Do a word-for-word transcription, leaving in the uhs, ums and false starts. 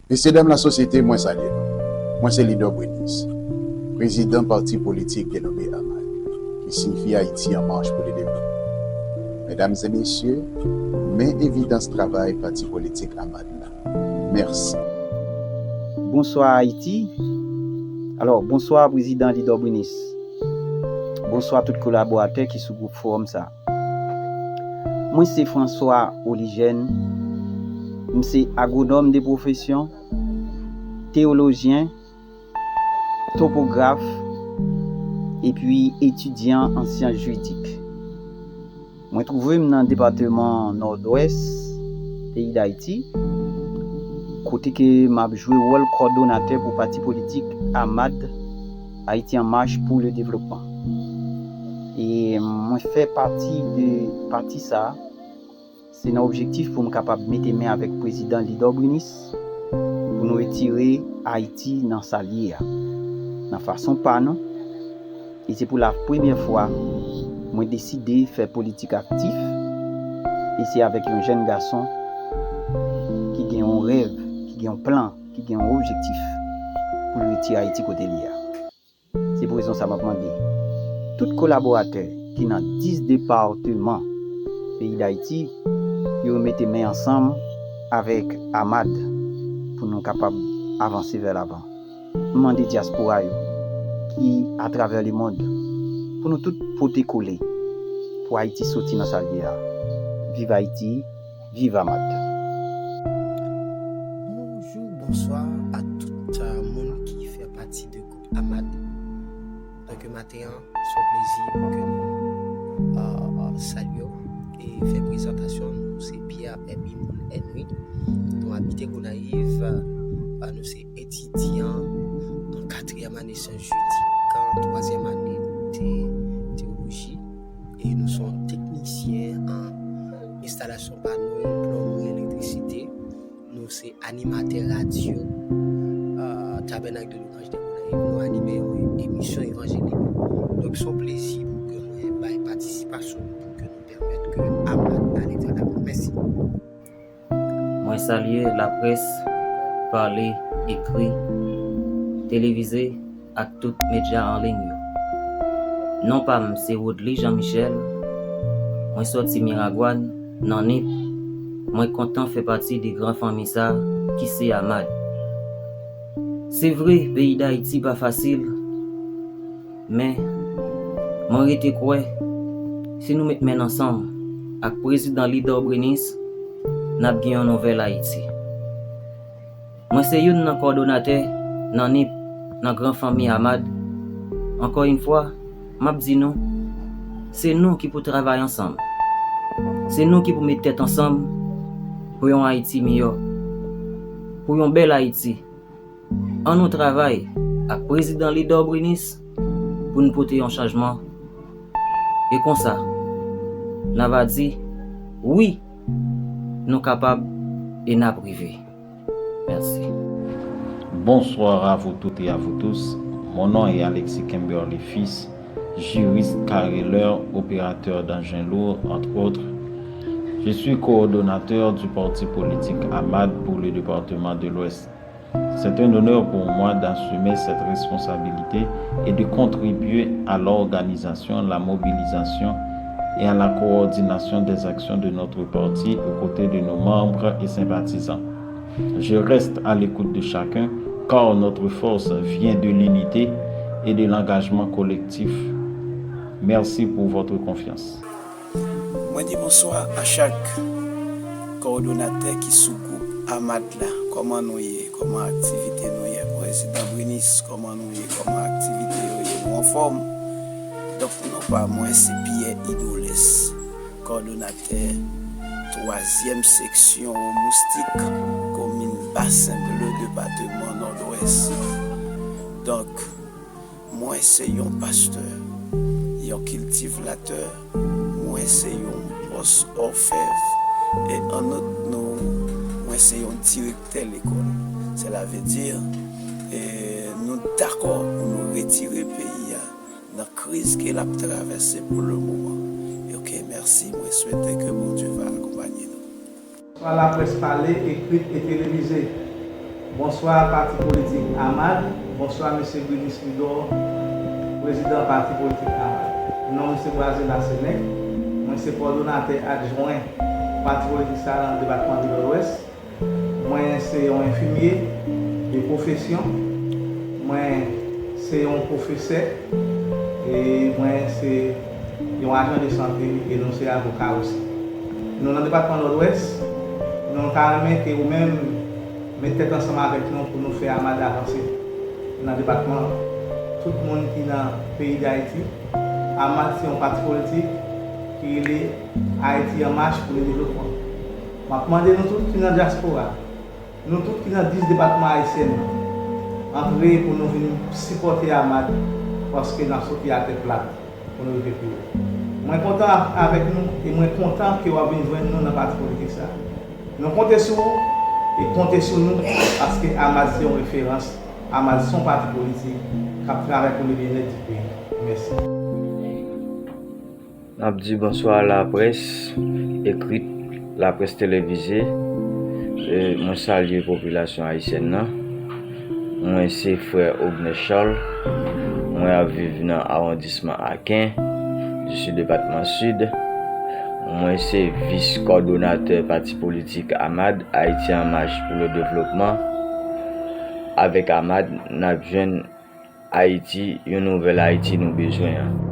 Mesye dam lasosyete, mwen salye nou. Mwen se Lidò Brinis, prezidan pati politik Denonbe Amad, ki siyifi Ayiti an Mach pou le Devlopman. Medam e mesye, men evidans travay pati politik Amad la. Mèsi. Bonswa Ayiti. Alò, bonswa prezidan Lidò Brinis. Bonswa tout kolaboratè ki sou gwoup fowòm sa. Mwen se François Oligène. M se agwonòm de pwofesyon, teyolojyen, topograf, epi etidyan an syans jiridik. Mwen twouve m nan depatman Nòdwès peyi Dayiti, kote ke m ap jwe wòl kòdonatè pou pati politik Amad, Haïti en Marche pour le Développement. E mwen fè pati de pati sa a, se nan objektif pou m kapab mete men avèk prezidan Lidò Brinis pou nou retire Ayiti nan sa l ye a, nan fason pa nou. E se pou la premyè fwa mwen deside fè politik aktif, e se avèk yon jèn gason ki gen yon rèv, ki gen yon plan, ki gen yon objektif pou l retire Ayiti kote l ye a. Se pou rezon sa m ap mande tout kolaboratè ki nan dis depatman peyi Dayiti pou yo mete men ansanm avèk Amad pou nou kapab avanse vè lavan. M mande dyaspora yo ki atravè lemonn pou nou tout pote kole pou Ayiti soti nan sa l ye a. Viv Ayiti, viv Amad. Bonjou, bonswa a tout moun ki fè pati de gwoup Amad. Donk maten an, se yon plezi pou ke nou salye w e fè prezantasyon. Nou se Pierre Hermimon Henry. Nou abite Gonayiv. Nou se etidyan an katriyèm ane syans jiridik, an twazyèm ane teyoloji. E nou se yon teknisyen an enstalasyon pano, plonbri, elektrisite. Nou se animatè radyo Tabènak de Lounanj de Gonayiv. Nou anime yon emisyon evanjelik. Donk se yon plezi pou ke mwen bay patisipasyon pou ke nou pèmèt ke Amad ale travay. Mèsi. Mwen salye laprès, pale, ekri, televize ak tout medya an liy yo. Non pa m se Woodly Jean Michel, mwen sòti Miragwàn, nan Nip. Mwen kontan fè pati de gran fanmi sa ki se Amad. Se vre, peyi Dayiti pa fasil, men mwen rete kwè si nou met men n ansanm ak prezidan Lidò Brinis, n ap gen yon nouvèl Ayiti. Mwen se youn nan kòdonatè nan Nip, nan gran fanmi Amad. Ankò yon fwa, m ap di nou, se nou ki pou travay ansanm. Se nou ki pou met tèt ansanm pou yon Ayiti miyò, pou yon bèl Ayiti. Ann nou travay ak prezidan Lidò Brinis pou n pote yon chanjman. E konsa, n ava di, wi, nou kapab e n ap rive. Mèsi. Bonsoir à vous toutes et à vous tous. Mon nom est Alexis Kimberly Fils, juriste carreleur, opérateur d'engins lourds, entre autres. Je suis coordonnateur du parti politique Amad pour le département de l'Ouest. C'est un honneur pour moi d'assumer cette responsabilité et de contribuer à l'organisation, la mobilisation et à la coordination des actions de notre parti aux côtés de nos membres et sympathisants. Je reste à l'écoute de chacun, car notre force vient de l'unité et de l'engagement collectif. Merci pour votre confiance. Mwen di bonswa a chak kowòdonatè ki sou gwoup Amad la. Kòman nou ye? Kòman aktivite nou ye? Prezidan Brinis, kòman nou ye? Kòman aktivite yo ye? Nou anfòm? Donk, non pa mwen se Pierre Idolès, kowòdonatè twazyèm seksyon Wo Moustik, komin Basen Ble, depatman Nòdwès. Donk, mwen se yon pastè, yon kiltivatè, mwen se yon pòs òfèv, e an not nou, mwen se yon direktè lekòl. Sèla vle di, e, nou dakò pou nou retire peyi a nan kriz ke l ap travèse pou le moman. E oke, mèsi, mwen swete ke Bondye va akonpanye nou. Bonswa laprès pale, ekrit e televize. Bonswa pati politik AMAD, bonswa mesye Brinis Lidor, prezidan pati politik AMAD. Non m se Brazil Lasenèk, mwen se kòdonatè adjwen pati politik sa a nan depatman de Nòdwès. Mwen se yon enfimye de pwofesyon, mwen se yon pwofesè, e mwen se yon ajan de sante e nou se avoka osi. Nou nan depatman Nòdwès, nou ta renmen ke ou menm met tèt ansanm avèk nou pou nou fè AMAD avanse nan depatman an. Tout moun ki nan peyi Dayiti, AMAD se yon pati politik ki rele Ayiti an Mach pou le Devlopman. M ap mande nou tout ki nan dyaspora, nou tout ki nan dis depatman ayisyen nan, antre pou nou vin sipòte AMAD, paske n ap soti atè plat pou nou rive pi wo. Mwen kontan avèk nou e mwen kontan ke w ap vin jwenn nou nan pati politik sa a. Nou konte sou ou e konte sou nou, paske AMAD se yon referans. AMAD se yon pati politik k ap travay pou le byennèt di peyi. Mèsi. N ap di bonswa laprès ekrit, laprès televize. E mwen salye popilasyon ayisyèn nan. Mwen se frè Ognes Charles. Mwen ap viv nan awondisman Aken, di Sid, depatman Sid. Mwen se vis kòdonatè pati politik AMAD, Ayiti an Mach pou le Devlopman. Avèk AMAD, n ap jwenn Ayiti, yon nouvèl Ayiti nou bezwen an.